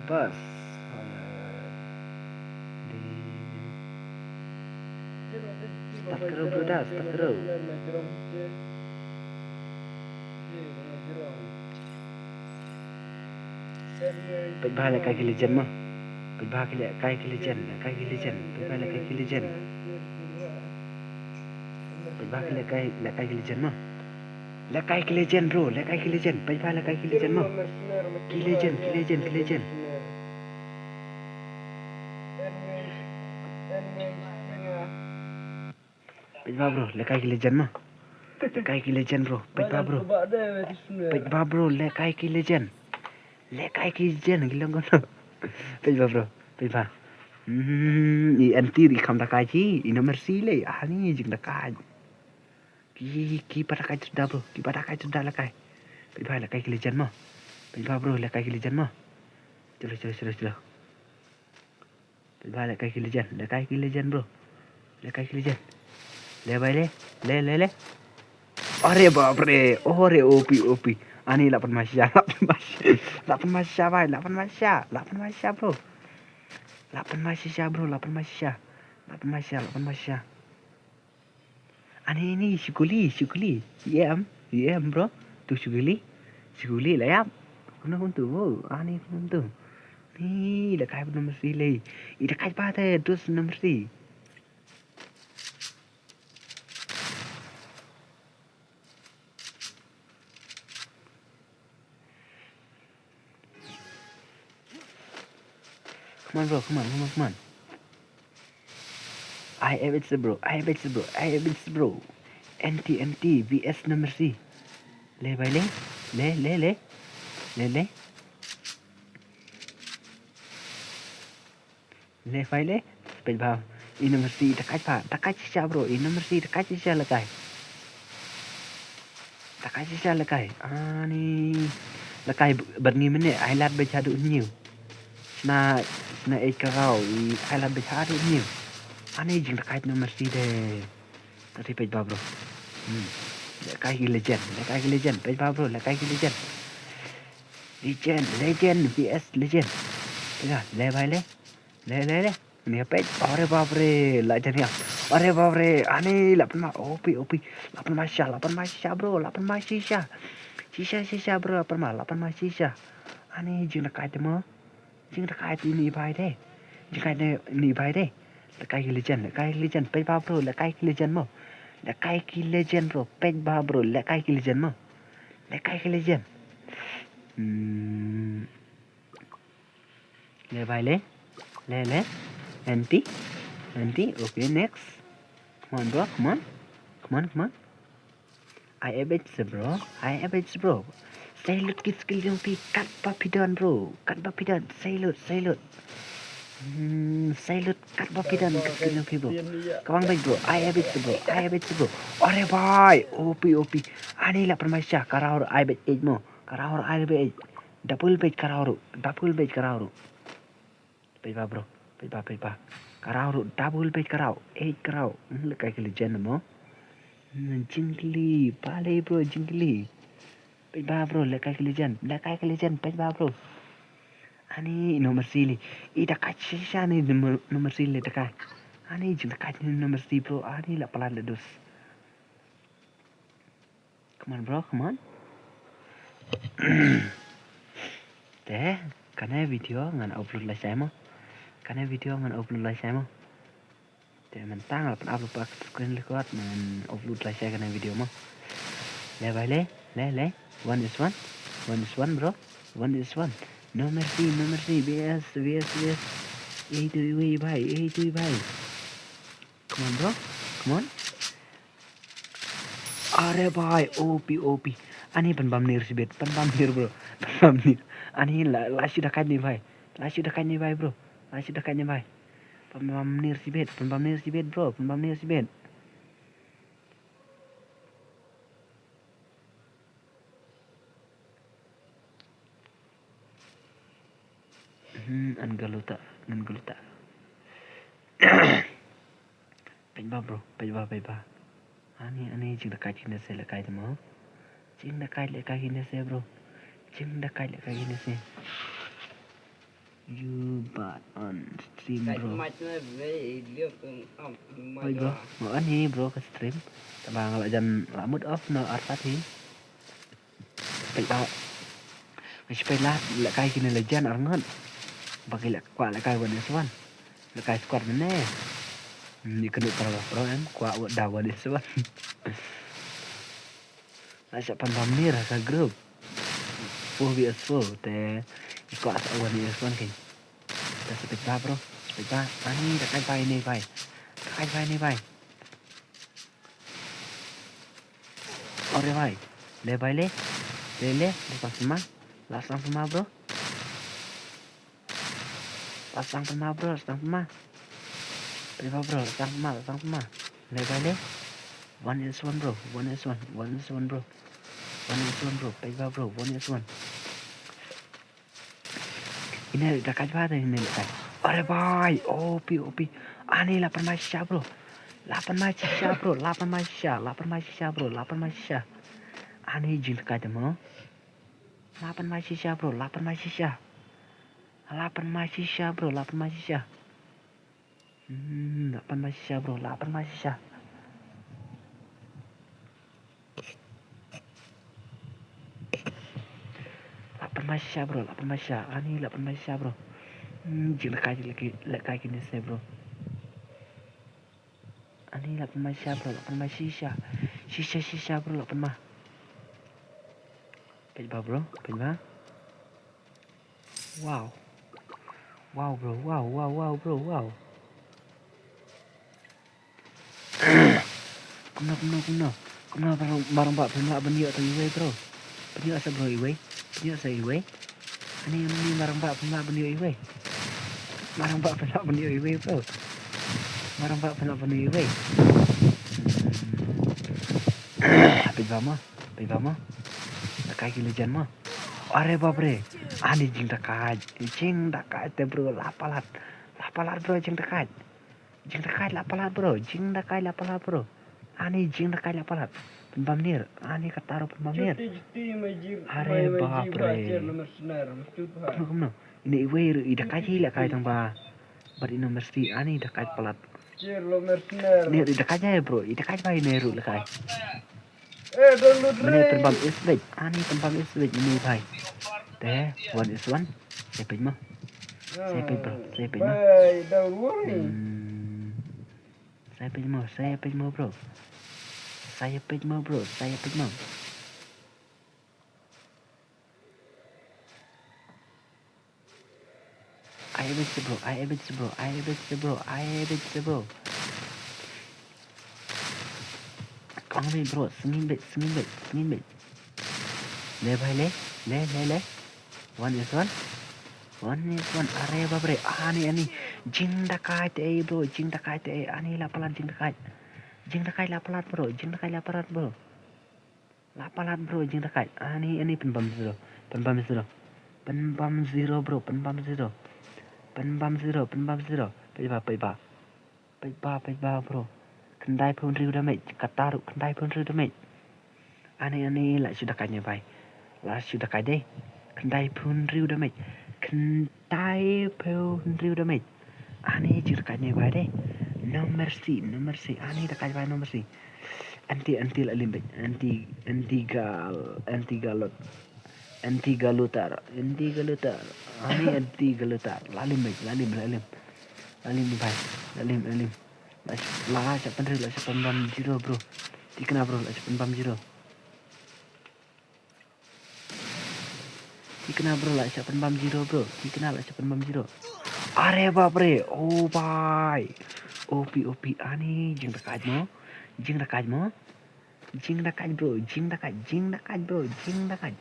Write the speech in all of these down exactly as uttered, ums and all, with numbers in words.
Bas. Di. Start karo, bro, da, start karo. Peit bha lehkai ki legend mo. Peit bha ki lehkai ki legend, lehkai ki legend. Peit bha lehkai ki legend. Peit bha ki lehkai, lehkai ki legend mo. Lehkai ki legend, bro, lehkai ki legend. Peit bha lehkai ki legend mo. Ki legend, ki legend, ki legend. Peit bha, bro, lehkai ki legend mo. Lehkai ki legend, bro. Peit bha, bro. Peit bha, bro, lehkai ki legend. Lehkai ki legend, ki long kumno. Peit bha, bro. Peit bha. Hmm, i anti ri kham da kai ki, i no mercy le. Ah, ni jing da kai. Ki, ki pat da kai tu da, bro. Ki pat da kai tu da lehkai. Peit bha lehkai ki legend mo. Peit bha, bro, lehkai ki legend mo. Chalo, chalo, chalo, chalo. Peit bha lehkai ki legend, lehkai ki legend, bro. Lehkai ki legend. Le bhai le, le, le, le. Are bap re, are O P, O P. Ani lah pynmai shisha, lah pynmai shisha. Lah pynmai shisha bhai, lah pynmai shisha, lah pynmai shisha, bro. Lah pynmai shisha, bro, lah pynmai shisha. Lah pynmai shisha, lah pynmai shisha. Ani ni shu kuli, shu kuli. I em, i em, bro. Tu shu kuli. Shu kuli lah ïap. Kumno kumtu, bro. Ani kumno kumtu. Ni lehkai bad no mercy le. I lehkai bad te dus no mercy. Come on, bro, come on, come on, come on. I have it, bro, I have it, bro, I have it, bro. Anti, anti, V S no mercy. Le bhai le, le, le, le. Le, le. Le bhai le. Peit bha. I no mercy, da kai bha, da kai shisha, bro. I no mercy, da kai shisha lehkai. Da kai shisha lehkai. Ani. Lehkai bad ngi mynne, ai lad beit haduh hynñiew. Shna, shna ei karaw, i ai lad beit haduh hynñiew. Ani jing da kai no mercy de. Tadi peit bha, bro. Hmm. Lehkai ki legend, lehkai ki legend. Peit bha, bro, lehkai ki legend. Legend, legend, V S legend. Peit bha, le bhai le. Le, le, le. Ni peit. Are bap re, la jan ïap. Are bap re, ani la pynmai, O P, O P. La pynmai shisha, la pynmai shisha, bro, la pynmai shisha. Shisha, shisha, bro, la pynmai, la pynmai shisha. Ani jing da kai te mo. Jing da kai te ni bhai te. Jing kai te ni bhai te. Lehkai ki legend, lehkai ki legend, peit bha, bro, lehkai ki legend mo. Lehkai ki legend, bro, peit bha, bro, lehkai ki legend mo. Lehkai ki legend. Hmm. Le bhai le. Le, le. Anti. Anti. Okay, next. Come on, bro. Come on. Come on, come on. I have it, bro. I have it, bro. Salute ki skill jong phi. Katba phi don, bro. Katba phi don. Salute, salute. Hmm, salute. Katba phi don ki skill jong phi, bro. Kawang beit, bro. I have it, bro. I have it, bro. Are bhai. O P, O P. Ani la pynmai shisha. Karaw ruh ai beit eight mo. Karaw ruh ai beit eight. Double beit karaw ruh, double beit karaw ruh. Peit bha, bro, peit bha, peit bha. Karaw ruh, double beit karaw, eight karaw. Hmm, lehkai ki legend mo. Hmm, jingkylli, balei, bro, jingkylli. Peit bha, bro, lehkai ki legend, lehkai ki legend, peit bha, bro. Ani no mercy le. I da kai shisha ni no mer-, no mercy le da kai. Ani jing da kai ni no mercy, bro. Ani la palat la dus. Come on, bro, come on. Te kane video ngan upload lashai mo. Kane video ngan upload lashai mo. Te mynta nga la pyn upload pat screen record, ngan upload lashai kane video mo. Le bhai le, le, le. One is one. One is one, bro. One is one. No mercy, no mercy. V S, V S, V S. Ei tu ei bhai, ei tu ei bhai. Come on, bro. Come on. Are bhai, O P, O P. Ani pynbam nir shibit, pynbam nir, bro. Pynbam nir. Ani la, la shu da kai ni bhai. La shu da kai ni bhai, bro. La shu da kai ni bhai. Pynbam nir shibit, pynbam nir shibit, bro. Pynbam nir shibit. Hmm, an galuta, an galuta. Peit bha, bro, peit bha, peit bha. Ani, ani, jing da kai jing da se lehkai te mo. Jing da kai lehkai jing da se, bro. Jing da kai lehkai jing da se. You bad on stream, bro. Oi, bro. Mo on hi, bro, ka stream. Taba nga la jan la mut off no artat hi. Peit ba. Ngi peit la, la kai kine la jan arngot. Ba ki la kwah la kai one is one. La kai squad mane. Ni kenu para pro em, kwah da one is one. La sha pan bam nir ka group. Four v four te i kwah sa one v one kin. Te sa peit ba, bro. Peit ba. Ani da kai bai ni bai. Da kai bai ni bai. Ore bai. Le bai le. Le le. Le pas ma. La sang ma, bro. La sang ma, bro. La sang ma. Peit ba, bro. La sang ma. La sang ma. Le bai le. One is one, bro. One is one. One is one, bro. One is one, bro. Peit ba, bro. One is one. Ine da kai ba de ine da kai. Ore bai. O pi, o pi. Ani la pan ma shisha, bro. La pan ma shisha, bro. La pan ma shisha. La pan ma shisha, bro. La pan ma shisha. Ani jing da kai de mo. La pan ma shisha, bro. La pan ma shisha. La pan ma shisha, bro. La pan ma shisha. Hmm, la pan ma shisha, bro. La pan ma shisha. La pan ma shisha, bro. La pan ma shisha. Ani la pan ma shisha, bro. Hmm, jing la kai, la kai, la kai kine se, bro. Ani la pan ma shisha, bro. La pan ma shisha. Shisha, shisha, bro. La pan ma. Peit ba, bro. Peit ba. Wow. Wow, bro. Wow, wow, wow, bro. Wow. Kumno, kumno, kumno. Kumno marang, marang ba pynlah ban ïoh tang iwei, bro. Pynïoh sa, bro, iwei. Pynïoh sa iwei. Ani, ani marang ba pynlah ban ïoh iwei. Marang ba pynlah ban ïoh iwei, bro. Marang ba pynlah ban ïoh iwei. Peit ba mo. Peit ba mo. Da kai ki legend mo. Are bapre. Ani jing da kai. Jing da kai te, bro, la palat. La palat, bro, jing da kai. Jing da kai la palat, bro. Jing da kai la palat, bro. Ani jing da kai la palat. Pynbam nir. Ani kata ruh pynbam nir. Are bapre. Kumno, kumno. Ine iwei ruh i da kai hi la kai tang ba. Bad ino Mercy, ani da kai palat. Ine ruh i da kai jai, bro. I da kai ba ine ruh la kai. Mane pynbam is bit. Ani pynbam is bit mane bai. Te one is one. Sa peit mo. Sa peit, bro. Sa peit mo. Hmm. Sa peit mo. Sa peit mo, bro. Sa peit mo, bro. Sa peit mo. Ai bit se, bro, ai bit se, bro, ai bit se, bro, ai bit se, bro. Kong bit, bro, sngim bit, sngim bit, sngim bit. Le bai le, le, le, le. One is one. One is one. Are bapre, ani, ani. Jing da kai te, bro, jing da kai te, ani la palat jing da kai. Jing da kai la palat, bro, jing da kai la palat, bro. La palat, bro, jing da kai. Ani, ani pynbam zero. Pynbam zero. Pynbam zero, bro, pynbam zero. Pynbam zero, pynbam zero. Peit ba, peit ba. Peit ba, peit ba, bro. Khyndai phew hynriew damage. Kata ruh khyndai phew hynriew damage. Ani, ani la shu da kai ne bai. La shu da kai de. Khyndai phew hynriew damage. Khyndai phew hynriew damage. Ani jing da kai ne bai de. No mercy, no mercy. Ani da kai bai, no mercy. Anti, anti la lim bit. Anti, anti gal, anti galot. Anti galutar, anti galutar. Ani anti galutar. La lim bit, la lim, la lim. La lim bai, la lim, la lim. La, la, la sha pynriew, la sha pynbam zero, bro. Thikna, bro, la sha pynbam zero. Thikna, bro, la sha pynbam zero, bro. Thikna, la sha pynbam zero. Are bapre, oh bai. O pi, o pi, ani jing da kai mo. Jing da kai mo. Jing da kai, bro, jing da kai, jing da kai, bro, jing da kai.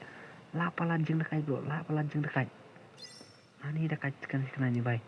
La palat jing da kai, bro, la palat jing da kai. Ani da kai kan kan ni bai.